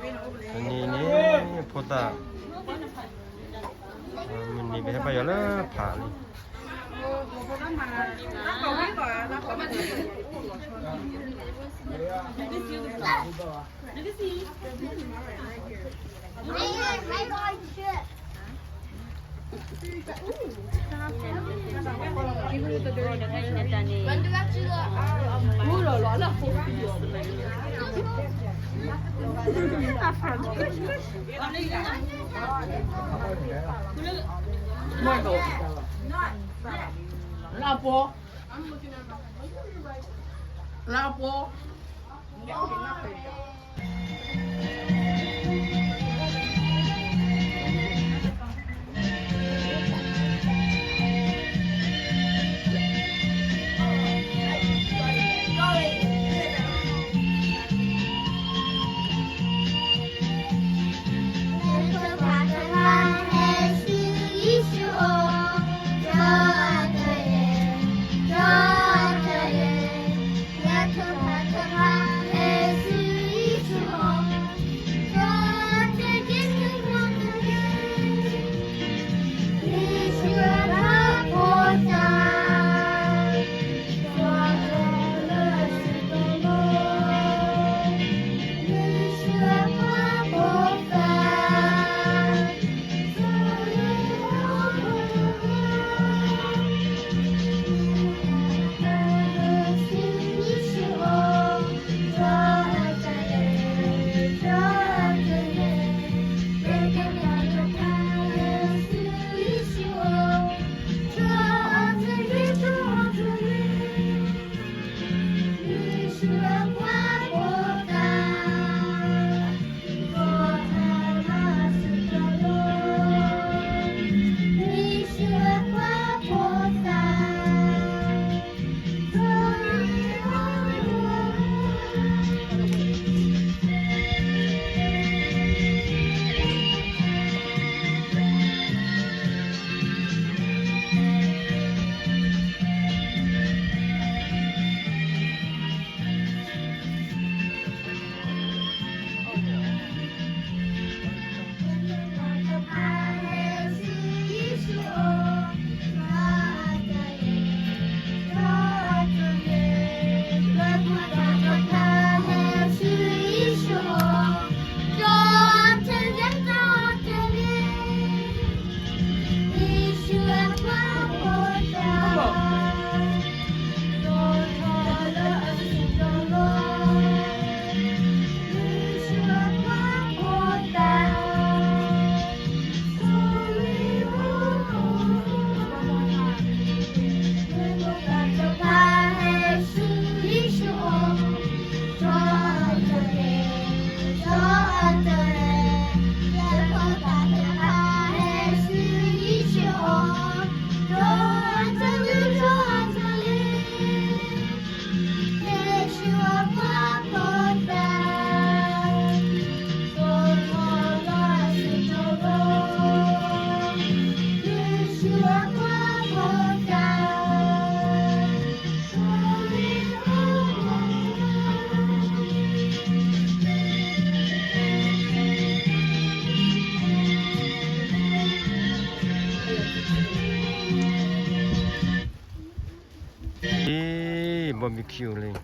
တနံၤန့ၣ် ဖိသၣ် မုၢ်နံၤပဟဲဘါယွၤလၢဖးလံ. လၢပီ, လၢပီ. Barbecue လံ. မ့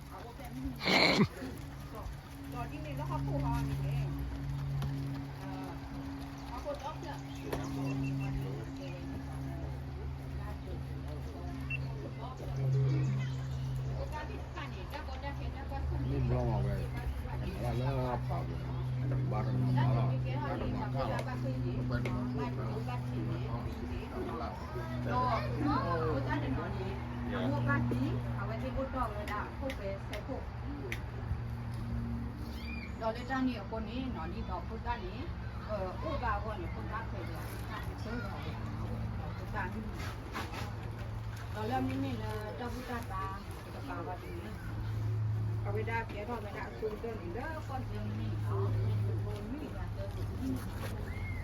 ၢ်ဘျီမးဝဲ, လၢဖးပူၤ, ဘၣ်တနီၤမၤလီၤ, ဘၣ်တနီၤခါလီၤ, ပှဲၤတနီၤခိၣ်ဖဲလီၤ, ဒီးဖိသၣ်တနီၤန့ၣ် အမိၢ်ဘၣ်သံ, အဝဲသ့ၣ်အိၣ်တီၢ်ဝဲဒၣ်ခိၣ်ဖဲဆဲခိၣ် ဒီးလၢတၢ်န့ၣ်အဃိန့ၣ်နီၤ ဒ်သိးဖိသၣ်န့ၣ် အိၣ်ဘၣ်အဂီၢ်န့ၣ် ဖိသၣ်ခွဲးယာ် တၢ်ကတၢၢ်လီၤဝဲ ဒီးဖိသၣ်မုၢ်နံၤ, ဒီးလၢမုၢ်နံၤလၢတၢ်ဘူၣ်တၢ်ဘါတကပၤဘၣ်န့ၣ် အဝဲဒၣ်ကဲထီၣ်ဝဲဒၣ်အဆိကတၢၢ်န့ၣ် လၢကီၢ်သၢမံၤန့ၣ်လီၤ.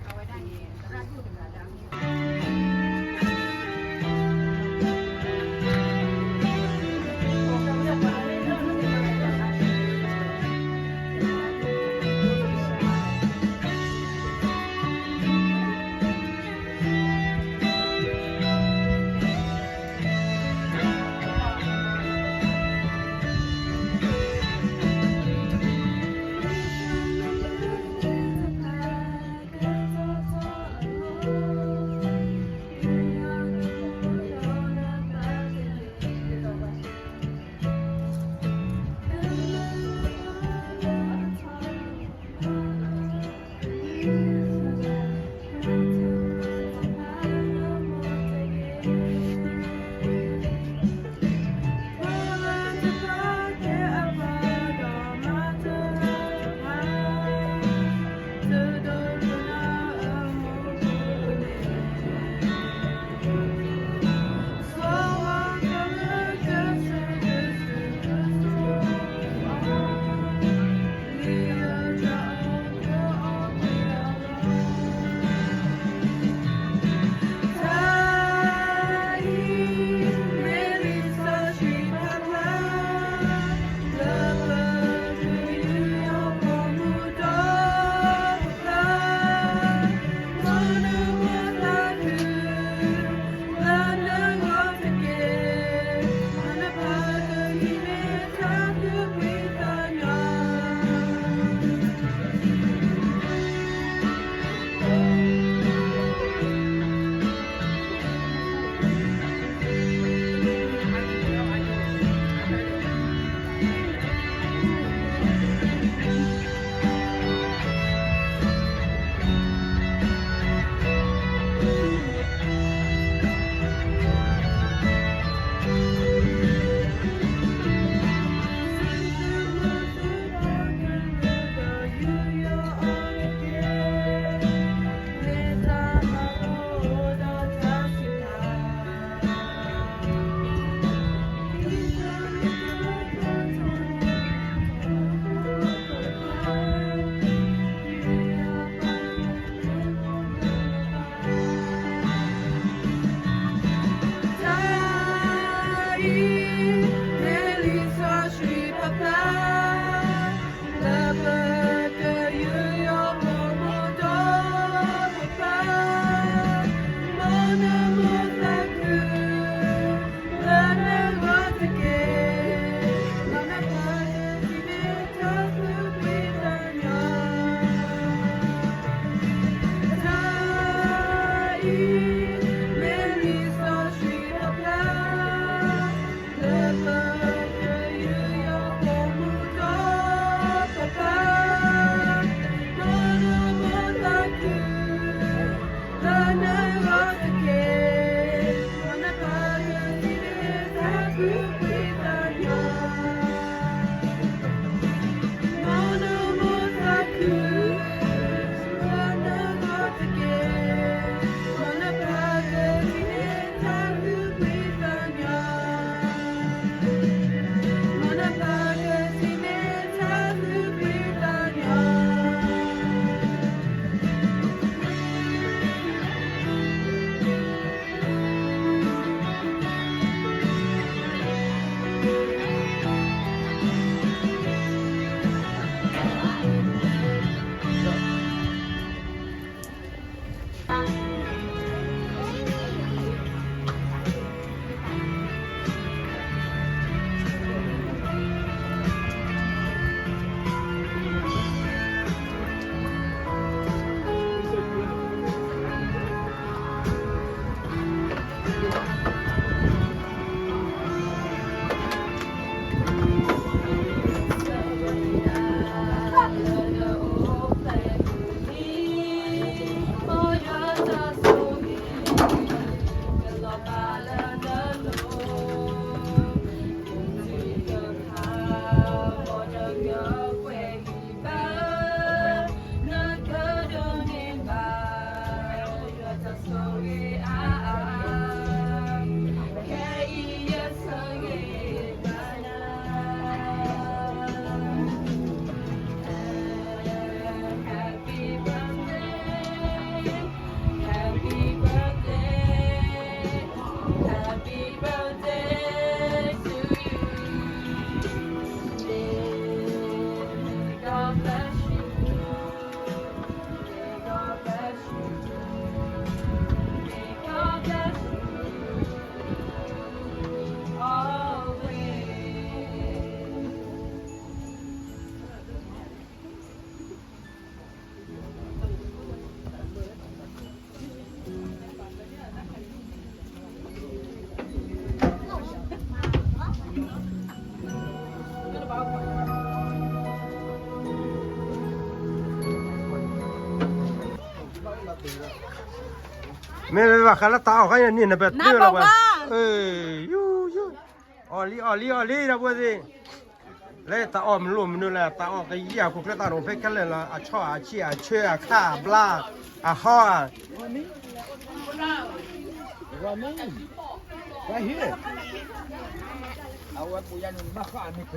အဝဲဒၣ်န့ၣ် သရၣ်ဒိၣ်တဂၤလၢအမ့ၢ် ဒီး မ့ၢ်ဘၣ်ဃးလၢတၢ်အီၣ်ခါအံၤန့ၣ် နပတုာ်လီၤဝဲ, အၢ ယူ ယူ အီၣ်လံ အီၣ်လံ အီၣ်လံ ဒီပုၢ်ဝဲၢ်သ့ၣ်, လၢတၢ်အီၣ်မနုၤမနုၤလဲၣ် တၢ်အီၣ်ကယံာ်အခိၣ်ချၢတၢ်ဒိၣ်ဖဲခဲလၢာ်လီၤ, အဆီအဆံးအဆၢအခါအဘျါ, အဟီဧါ, ထီညၣ်လၢအံၤ,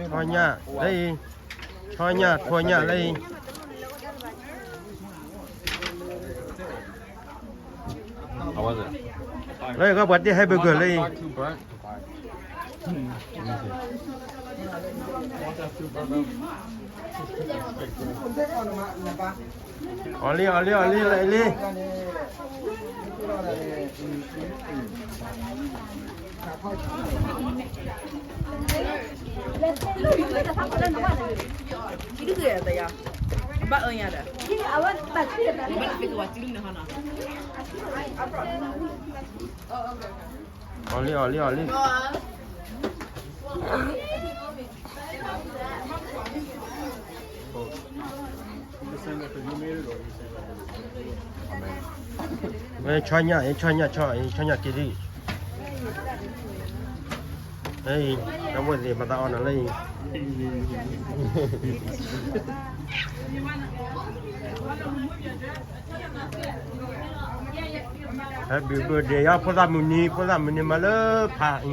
ထီညၣ် ထီညၣ်လၢအံၤ လၢကီၢ်ပှၤတဟဲဘၢၣ်ကၢၢ်လၢအံၤ, အီၣ်လံ အီၣ်လံ အီၣ်လံ လၢအံၤလံ. အီၣ်လံ အီၣ်လံ အီၣ်လံ. ဆီညၣ် ဆီညၣ် ဆီ ဆီညၣ်က့ၤဒံး, တၢ်ဝဲသ့ၣ်မၤသးအီၣ်နၤလၢအံၤ Happy birthday ယဖိသၣ်မုၢ်နံၤ ဖိသၣ်မုၢ်နံၤမၤလၢဖးအံ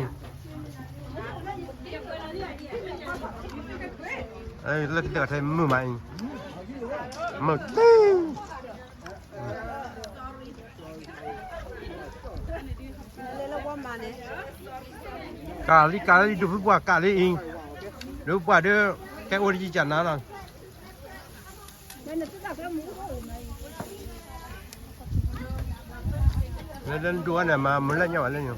ၤ, လၢကတဲာ်ထဲမုၢ်မးအံၤ, မုၢ်တံၢ် ကးလံ ကးလံ ဒုးဖုပှၢ်ကးလံအံၤ, ဒုးဖုပှၢ်ဒီး ကဲအိၣ်တယံာ်ကနၤလီၤ. လၢလၢဒိၣ်ဝဲန့ၣ် မၤမုၢ်လၢညါဝဲလၢညါ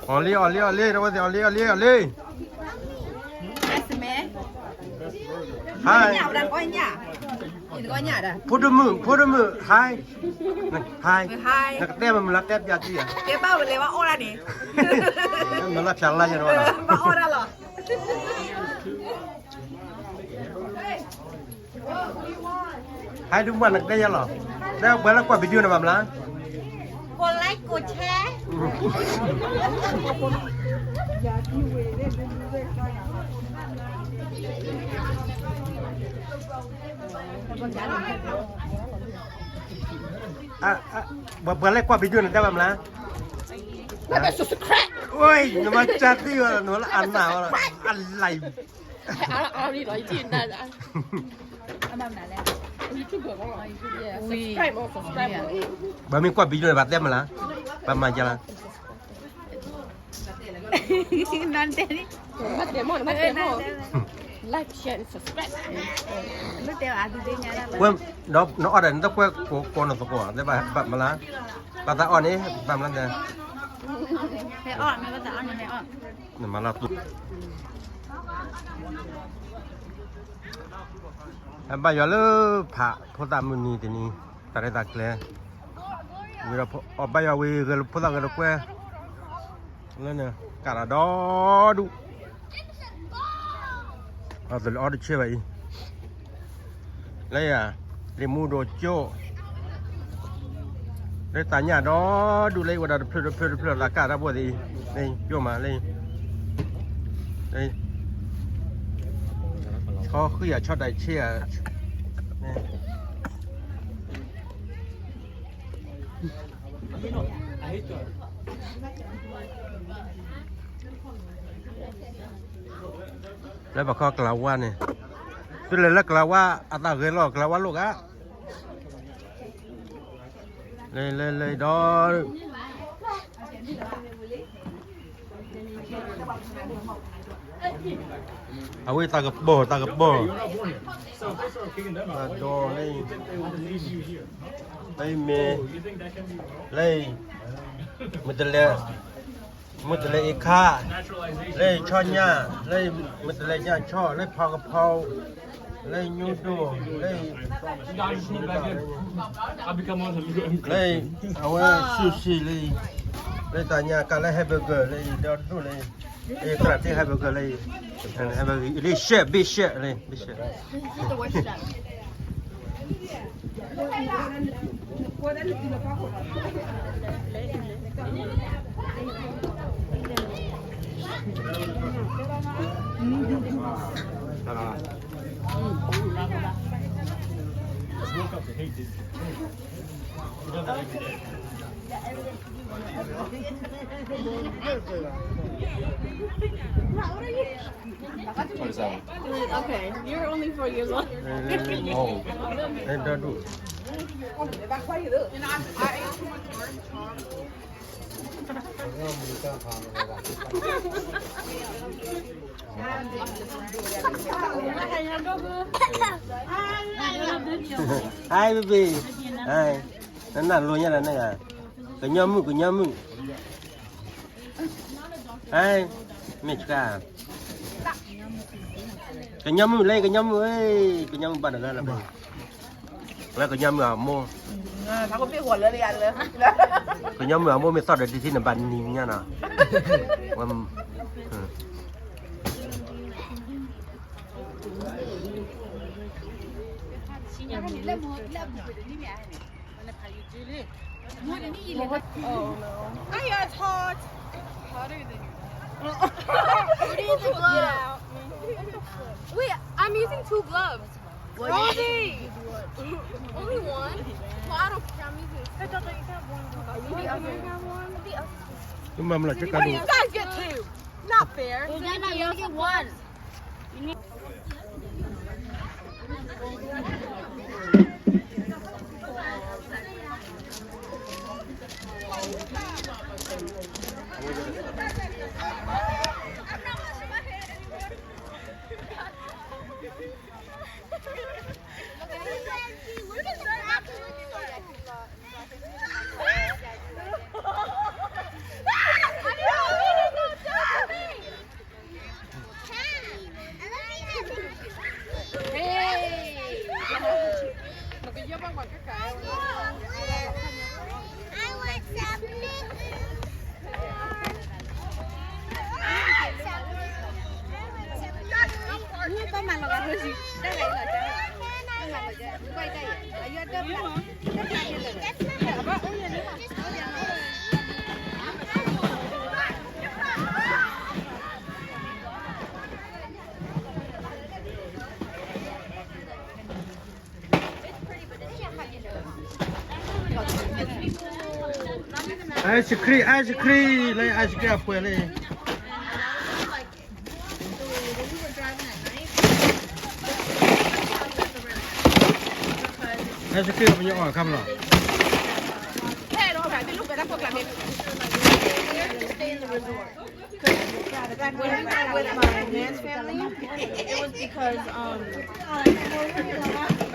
အီၣ်လံ အီၣ်လံ အီၣ်လံ တဝဲသ့ၣ် အီၣ်လံ အီၣ်လံ အီၣ်လံ. Hi. ဖိဒိၣ်မုၣ် ဖိဒိၣ်မုၣ် Hi. Hi. နကတဲမ့ၢ်မုၢ်လၢတဲပျးတံၢ်ဧါ, တဲဘၣ်ဝဲလဲၤဘၣ်အီၣ်ဒၣ်န့ၣ်, မ့ၢ်လၢဖျါလၢယဲၢ်တဝဲလီၤ, ဘၣ်အီၣ်ဒၣ်လီၤ. Hi ဒုးမုၣ်နကတဲယဲၢ်လီၤ, တဲပှၤလၢကွၢ် video န့ၣ်ဘၣ်မလား, ကိး like ကိး share. ပှၤလၢကွၢ် video န့ၣ် တဲဘၣ်မလား, subscribe. နမၤကၢ်သံဝဲလီၤ နမၤလၢအနၢ်ဝဲလီၤ, အလဲၤ ဘၣ်မ့ၢ်ကွၢ် video န့ၣ် ဘၣ်တဲမလား, ဘၣ်မၤကၢ်လၢ like share and subscribe. ဒီးနအီၣ်ဒၣ်နတကွဲကိးနသကိး ဘၣ်မၤလၢ, ဘၣ်သးအီၣ်န့ၣ် ဘၣ်မၤလၢ, နမၤလၢတူၢ်, ဘၣ်ယွၤလၢဖးဖိသၣ်မုၢ်နံၤတနံၤ, တၢ်ရဲၣ်တၢ်ကျဲၤ, ဝံၤဒီးအီၣ်ဘၣ်ယွၤဝံၤ ဂဲၤဖိသၣ်ဂဲၤတကွဲၤ, လၢန့ၣ် ကးတၢ်ဒီဒူၣ် အီၣ်တဆၢဘၣ်အံၤ, လၢယၤ လံာ်မူဒိၣ်ကၠိၣ်, လၢတၢ်ညၣ်ဒီဒူၣ်လၢအံၤ ဝဲဒၣ်တဖျၢၣ်တဖျၢၣ်တဖျၢၣ် သးကးတၢ်ဘိသ့ၣ်အံၤ, လၢယိၣ်မးလၢအံၤ, ဆီဃံယၤ ဆီတၢ်ဆ့ယၤ လၢပခီကလၤဝါန့ၣ်, သုလဲၤလၢကလၤဝါ အသးဂဲၤလီၤ ကလၤဝါလိၣ်ဂၤ, လဲၤလဲၤလဲၤဒီး အဝဲတၢ်ကပီၤ တၢ်ကပီၤ, ဒီးလၢ လၢမ့ၢ် လၢ မုၢ်တလဲၤ မုၢ်တလဲၤအ့ခါ, လၢဆီညၣ်, လၢမုၢ်တလဲၤညၣ်ဆီ, လၢဖီကဖီ, လၢညူဒိၣ်, လၢ လၢအဝဲဆူၣ်ဆံၣ်လၢ လၢတၢ်ညါကးလၢ hamburger လၢအံၤ ဒီဒူၣ်လၢအံၤ, လၢသရၣ်တ့ hamburger လၢအံၤ, hamburger လၢ chef, big chef လၢ big chef. What is that one? Okay, you're only four years old. Oh. Hi, baby. Hi. နနၢ်လိၤညါဒီးန့ၣ်ဂၤ, ကညီမုၣ် ကညီမုၣ်. Hi, မ့ၢ်ဆှါ, ကညီမုၣ်လၢ ကညီမုၣ်ဧၢ, ကညီမုၣ်ဘၣ်ဒီးလၢလၢ, လၢကညီမုၣ်အမိၢ်, ကညီမုၣ်အမိၢ်မ့ၢ်သီၣ်ဒီးဒ်ထံၣ်နဘၣ်နံၤညါနီၤ. Oh, no. Ay, it's hot. Hotter than your dad. What is the glove? Wait, I'm using two gloves. Rosie! Only one? Well, I don't care. I'm using two. Are you the other? The other. You guys get two. Not fair. Well, then I only get one. Ice cream, ice cream, လၢ ice cream အပှဲၤလံ. Ice cream ပညိၣ်အီၣ်ခါမလီၤ. When we went with my man's family, it was because um,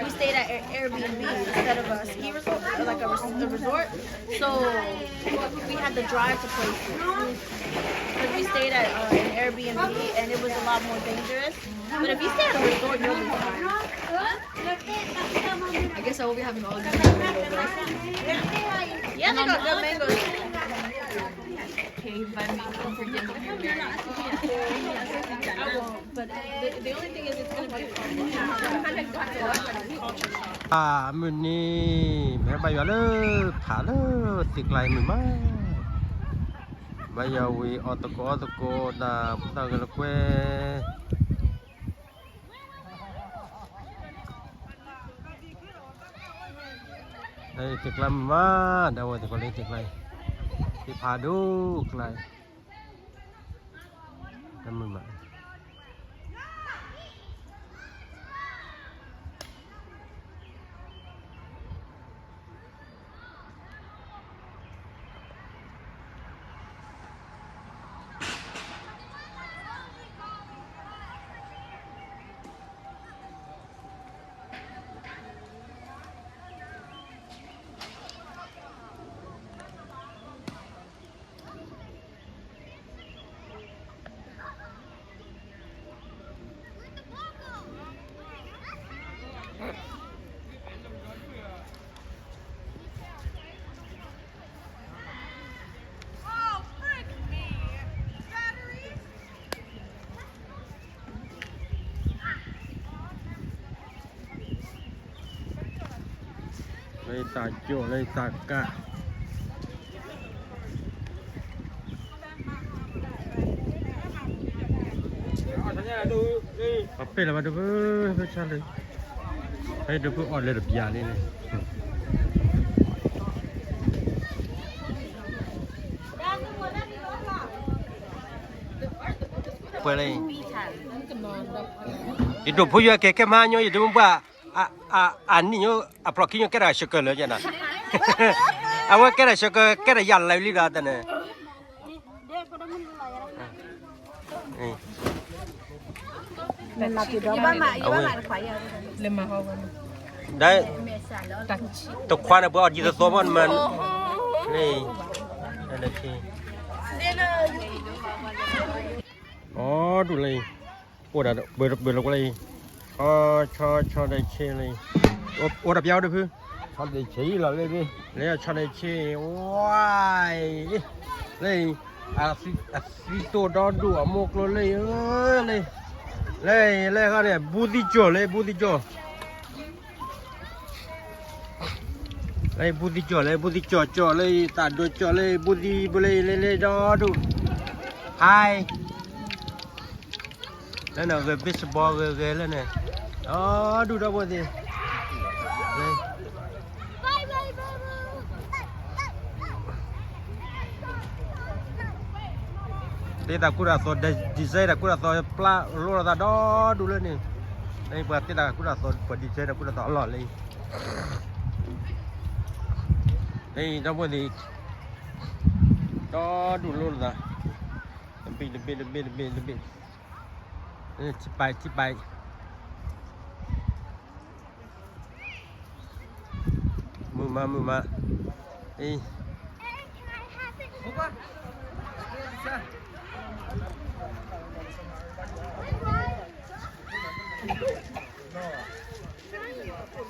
we stayed at Air- Airbnb instead of a ski resort, like a, res- a resort. So we had to drive to places. Because we stayed at uh, an Airbnb and it was a lot more dangerous. But if you stay at a resort, you'll be fine. I guess I will be having all these mangoes. Yeah, they got good mangoes. Cave by me. But the, the only thing is, it's gonna be fun. အမုၢ်နံၤ မ့ၢ်ဘၣ်ယွၤလၢဖးလၢသ့ၣ်ကျါအံၤမုာ်မး, ဘၣ်ယွၤဝံၤအီၣ်သကိးအီသကိး တၢ်ဖိသၣ်ဂဲၤလိာ်ကွဲ သ့ၣ်ကျါမုာ်မး, ဒီးဝဲသ့ၣ်ကျါလၢသ့ၣ်ကျါအံၤ, သ့ၣ်ဖးဒိၣ်ကျါအံၤ, တၢ်မုာ်မး. လၢတၢ်ကၠိလၢတၢ်ကး ပှၤပ့ၢ်လၢၤဘၣ်ဒုးဖု ဖုဆါလၢ ဖဲဒုးဖုအီၣ်လၢတပျးလံန့ၣ် ပှဲၤလၢ ယဒိၣ်ဖိယွၤကဲကဲမဟါညိ ယဒိၣ်မုၢ်ဘၣ် အနံၣ်ညိ အဖျိးခံညိကဲတၢ်ဆၢကၢၢ်လၢာ်ကဲနီၤ အဝဲကဲတၢ်ဆၢကၢၢ် ကဲတၢ်ယၢ်လၢာ်လံဒီးတၢ်န့ၣ် အဝဲ ဒီး တခွါန့ၣ် ပှၤအီၣ်ဒ်သိးသိးမးနမၤ လၢ လၢ အီၣ်ဒူၣ်လၢအံၤ အိၣ်ဒၣ်ပှဲၤတပှဲၤလီၤကွၢ်လၢအံၤ ဆီ ဆီ ဆီဒၢဆ့လၢအံၤ အိၣ်တပျးအိၣ်ဒုးဖု ဆီဒၢဆ့လီၤလၢ လၢဆီဒၢဆ့ ဝါအံၤ လၢအံၤ အသံသိၣ်ဒီဒူၣ်အမိၢ်ကျိလၢအံၤ လၢ လၢ လၢဃီန့ၣ် ဘူးသံကၠီၣ်လၢ ဘူးသံကၠီၣ် လၢဘူးသံကၠီၣ်လၢ ဘူးသံကၠီၣ်ကၠီၣ်လၢ တၢ်ဒိကၠီၣ်လၢ ဘူးသံဘူးလၢ လၢလၢဒီဒူၣ် ဟါ လၢန့ၣ်ဂဲၤ baseball ဂဲၤဂဲၤလၢန့ၣ် ဒီဒူၣ်ဒီဘိသ့ၣ် သ့တၢ်ကူတၢ်သိး design တၢ်ကူတၢ်သိးပျၢ်လိာ်သးဒီဒူၣ်လၢန့ၣ် ပှၤသ့တၢ်ကူတၢ်သိး ပှၤ design တၢ်ကူတၢ်သိးအလီၢ်လၢ လၢဒီဘိသ့ၣ် ဒီဒူၣ်လိာ်သး တဘ့ၣ်တဘ့ၣ်တဘ့ၣ်တဘ့ၣ်တဘ့ၣ် ထံပၢၢ်ထံပၢၢ် မုာ်မးမုာ်မး အံၤ နီ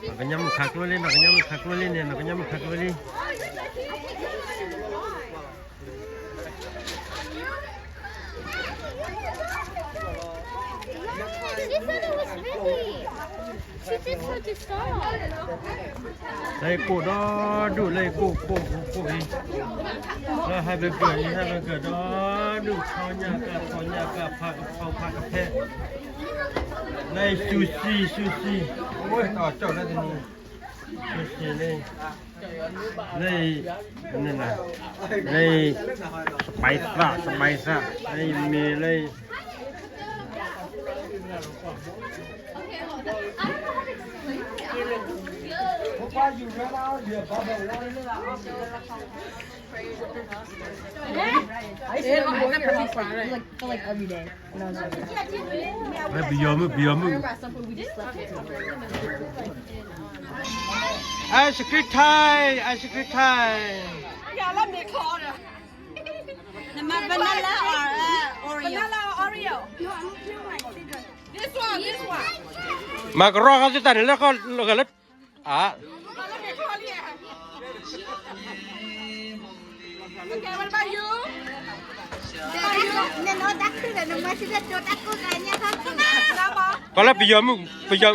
ၢ်ကညီမုၣ်ခးကျိလံ နီၢ်ကညီမုၣ်ခးကျိလံန့ၣ် နီၢ်ကညီမုၣ်ခးကျိလံ She said it was windy. She just heard the song. လၢကိၣ်ဒီဒူၣ် လၢကိၣ်ကိၣ်ကိၣ်ကိၣ်အံၤ လၢဟဲဘဲကၢၢ်အံၤ ဟဲဘဲကၢၢ်ဒီဒူၣ် ဆီညၣ်ကၢ် ဆီညၣ်ကၢ် ဖးကဖီဖးကဖဲ လၢစူၤစံၤ စူၤစံၤ အဝဲတၢ်ကၠီၣ်လၢတနံၤ စူၤစံၤလၢ လၢ လၢ စပၢ်သၣ် စပၢ်သၣ် လၢမ့ၢ်လၢ ပယီၤမုၣ် ပယီၤမုၣ် ice cream time, ice cream time. မၤကရီခီသတးန့ၣ်လၢခီလၢ အ ကီလၢပယီၤမုၣ် ပယီၤ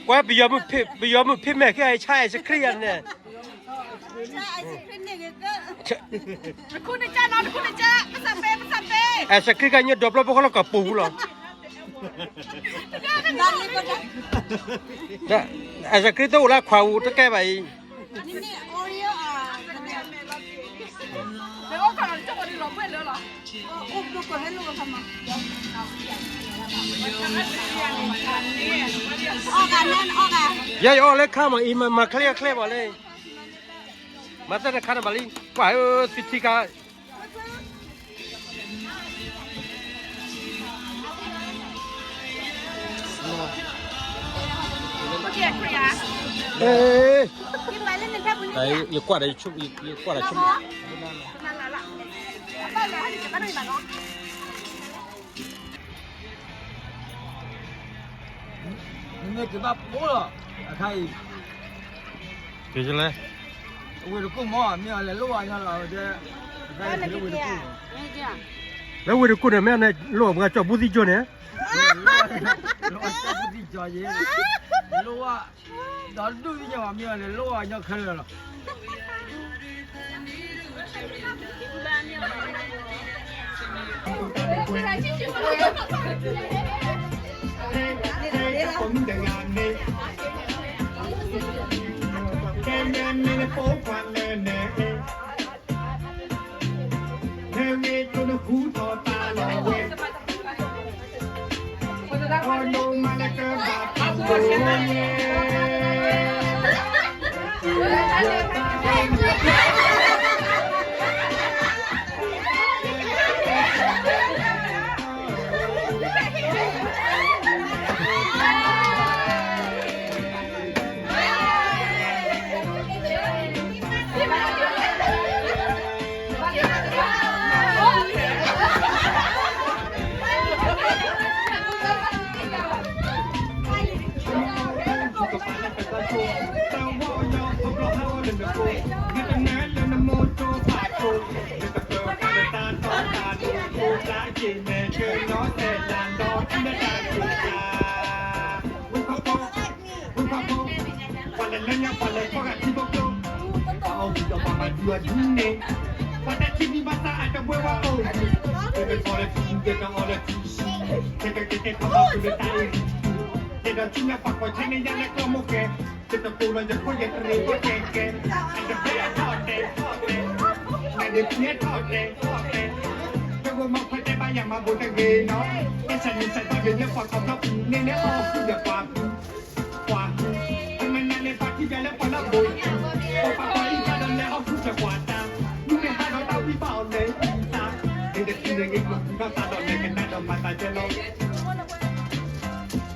ကွၢ်ပယီၤမုၣ် ပယီၤမုၣ်ဖံးမဲာ်ခဲအံၤ ဆါ ice cream န့ၣ် ice cream ကညိဒိးပျီဖိဃီလၢကပူၤလီၤ ice cream တအိၣ်လၢခွါအူတကဲဘၣ်အံၤ ယဲယအီၣ်လၢခါမးအံၤ မၤချ့ချ့ဘၣ်လၢ မၤသ့ၣ်တခါန့ၣ်ဘၣ်လံ ကွၢ်ဧၢ သုထံခါ ယကွၢ်ဒီးယကွၢ်ဒီးဆိ နမ့ၢ်ကဘၣ်ပိာ်လီၤ အခါအံၤ ကလဲၣ် ဝ့ၢ်တကူၣ်မ့ၢ် မ့ၢ်အီၤလဲၤလိၣ်ဘၣ်ညီလီၤ ဝဲတဲ အခါအံၤဝ့ၢ်တကူၣ် ice cream လၢဝ့ၢ်တကူၣ်န့ၣ် မ့ၢ်န့ၣ် လိၣ်အီၣ်ပှၤကၠီၣ်ပူသံကၠိန့ၣ်, လိၣ်အီၣ်ကၠီၣ်ပူသံကၠိယ့, လိၣ်အီၣ်, ဒီးဒူၣ်သံကၠိမ့ၢ်န့ၣ် လိၣ်အီၣ်ညီခဲလၢာ်လီၤ. ပှၤလဲၤလၢညါ ပှၤလဲၤခီဂာ်ထံဖိကျိ, ပှၤအီၣ်ဝံၤဒီးပှၤမၤဒုးအီၤဒုးန့ၣ်, ပှၤတၢ်ထံၣ်ဒံးဘၣ်သးအတဝဲဝဲအိၣ်, တဲကထီၣ်လၢထံဆံ တဲကအီၣ်လၢထံဆံ, တဲကကဲကဲထီၣ်ဘၣ်ဖုးလၢတၢ်အ့ၣ်, တဲဒီးထံၣ်ညါပှၤကိးဆၢန့ၣ်ယါလၢကျီၢ်မိၢ်ကဲ, တတကိးလီၤယခိၣ်ယတရံးကီၢ်ကဲကဲ, အတဘဲအထီၣ်တဲထီၣ်တဲ, နဒ့ဖံထီၣ်တဲထီၣ်တဲ, တဂိၢ်မီၢ်ခွဲတဲဘၣ်ယၤမၤဘိးတဂ့ၤနီၤ, ကဲဆၢန့ၣ်ဆၢတၢ်ဂ့ၤလၢပှၤခီဖျိပူၤန့ၣ်လၢအီၣ်ဃုာ်ဒီးပှၤပူၤ, ပှၤပူၤ, အမ့ၢ်နၤန့ၣ်ပှၤထံၣ်ယၤလၢပှၤလၢဘိး, ပှၤပှၤအံၤတၢ်ဒီးလဲၤအီၣ်ဃုာ်ဒီးပှၤတၢ်, မ့မ့ၢ်ဟးဒီးတၢ်ဝံဘၣ်အီၤလဲၤအံၤတၢ်, ဒ်တထံၣ်န့ၣ်ဂ့ၤကျိၤပူၤထီၣ်သးဒီးလဲၤကနၣ်ဒီးမၤသးကဲလီၤ.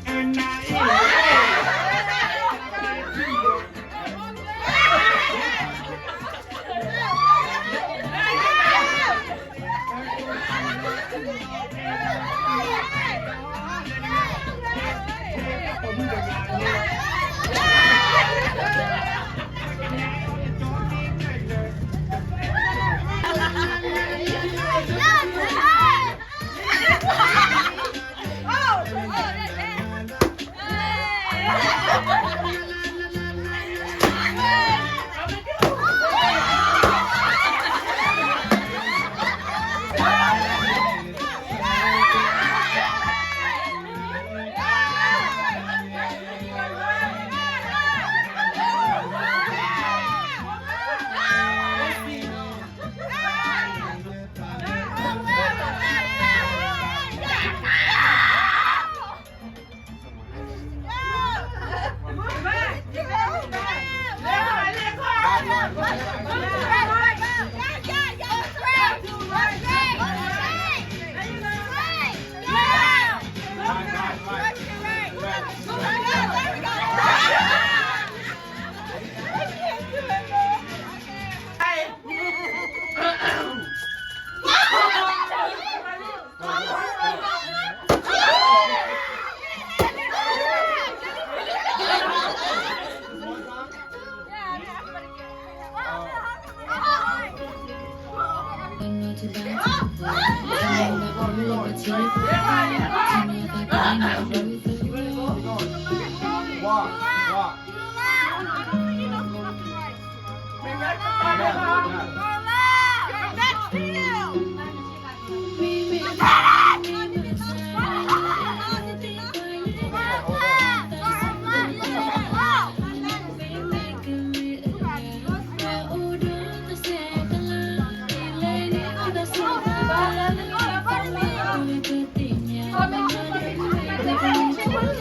အနၤအ့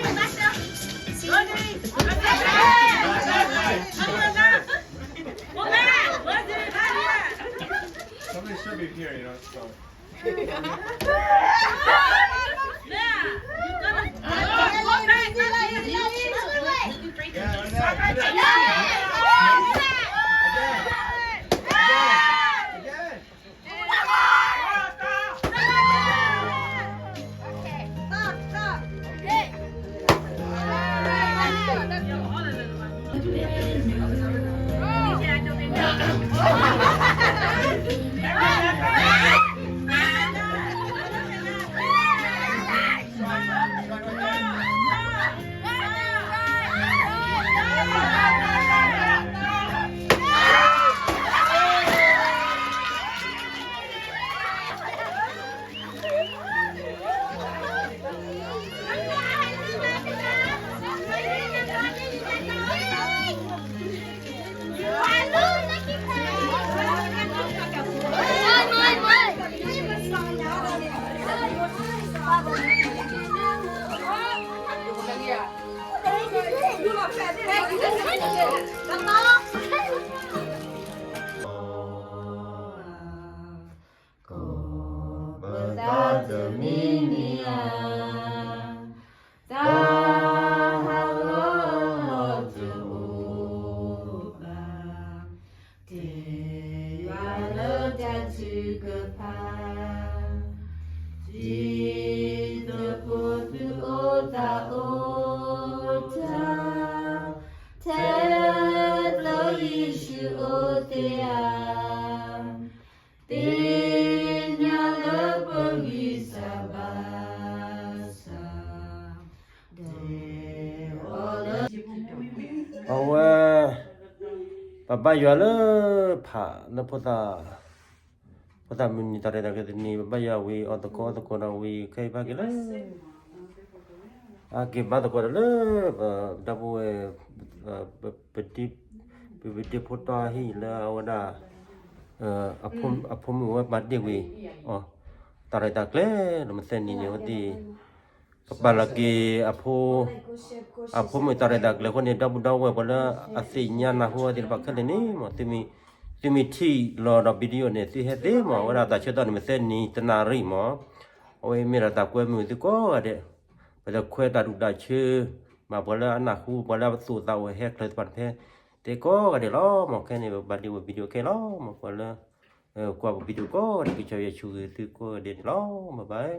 ၣ် ကိးပသးတမံၤမံၤဧါ, တၢ်ဟးဂီၤတအိၣ်ဘၣ်, တဲယွၤလၢတၢ်ထုကဖၣ်, ဒ်သိးဖိသုအိၣ်သးအိၣ်တၢ်, ထဲသိးယ့ၣ်ၡူးအိၣ်သ့ဧါ, သ့ၣ်ညါလၢပဂံၢ်စၢ်ဘါစၢ်, တဲအီၤလၢ အဝဲ ပဘၣ်ယွၤလၢဖးလၢဖိသၣ်, ဖိသၣ်မုၢ်နံၤတၢ်ရဲၣ်တၢ်ကျဲၤတနံၤ ပဘၣ်ယွၤဝံၤအီၣ်သကိးအီသကိးဒီးဝံၤခဲအံၤဘၣ်က့ၤလၢ အက့ၤဘါသကိးတၢ်လၢ ဒီပုၢ်ဝဲၢ် ပဒ့ဖိတီဟံၣ်လၢအဝဲဒၣ် အဖိမုၣ်ဝဲပာ်တ့ၢ်ဝံၤအီၤ တၢ်ရဲၣ်တၢ်ကျဲၤလၢမသဲနံၤန့ၣ်ဝဲသ့ၣ် ပပာ်လီၤက့ၤ အဖိမုၣ်တၢ်ရဲၣ်တၢ်ကျဲၤအဃိန့ၣ် ဒီပုၢ်ဒီဝဲၢ်ပှၤလၢအသ့ၣ်ညါနၢ်ဟူဝဲသ့ၣ်တဖၣ်ခဲလၢာ်န့ၣ်မ့ၢ် သုမ့ၢ်ထံၣ်လီၤဒီး video န့ၣ် သုဟဲသ့မ့ၢ် အဝဲဒၣ်တၢ်ဆၢကတီၢ်န့ၣ် မသဲနံၤတနၣ်ရံၣ်မ့ၢ် အဝဲမ့ၢ်ဒီးတၢ်ကွဲမုာ်သုကိးဂၤဒဲး ပတခွဲးတၢ်ဒူၣ်တၢ်ဆၢ မ့ၢ်ပှၤလၢအနၢ်ဟူ ပှၤလၢအသူၣ်သးအိၣ်ဟဲချၢးသ့ၣ်တဖၣ်န့ၣ်ဖဲ သ့ကိးဂၤဒဲးလီၤမ့ၢ် ခဲန့ၣ် ပဘၣ်ဒ့ဝဲ video ခဲလီၤမ့ၢ် ပှၤလၢ ကွၢ်ပ video ကိးဂၤဒဲး ကစၢ်ယွၤဆိၣ်ဂ့ၤသုကိးဂၤဒဲးန့ၣ်လီၤ bye bye.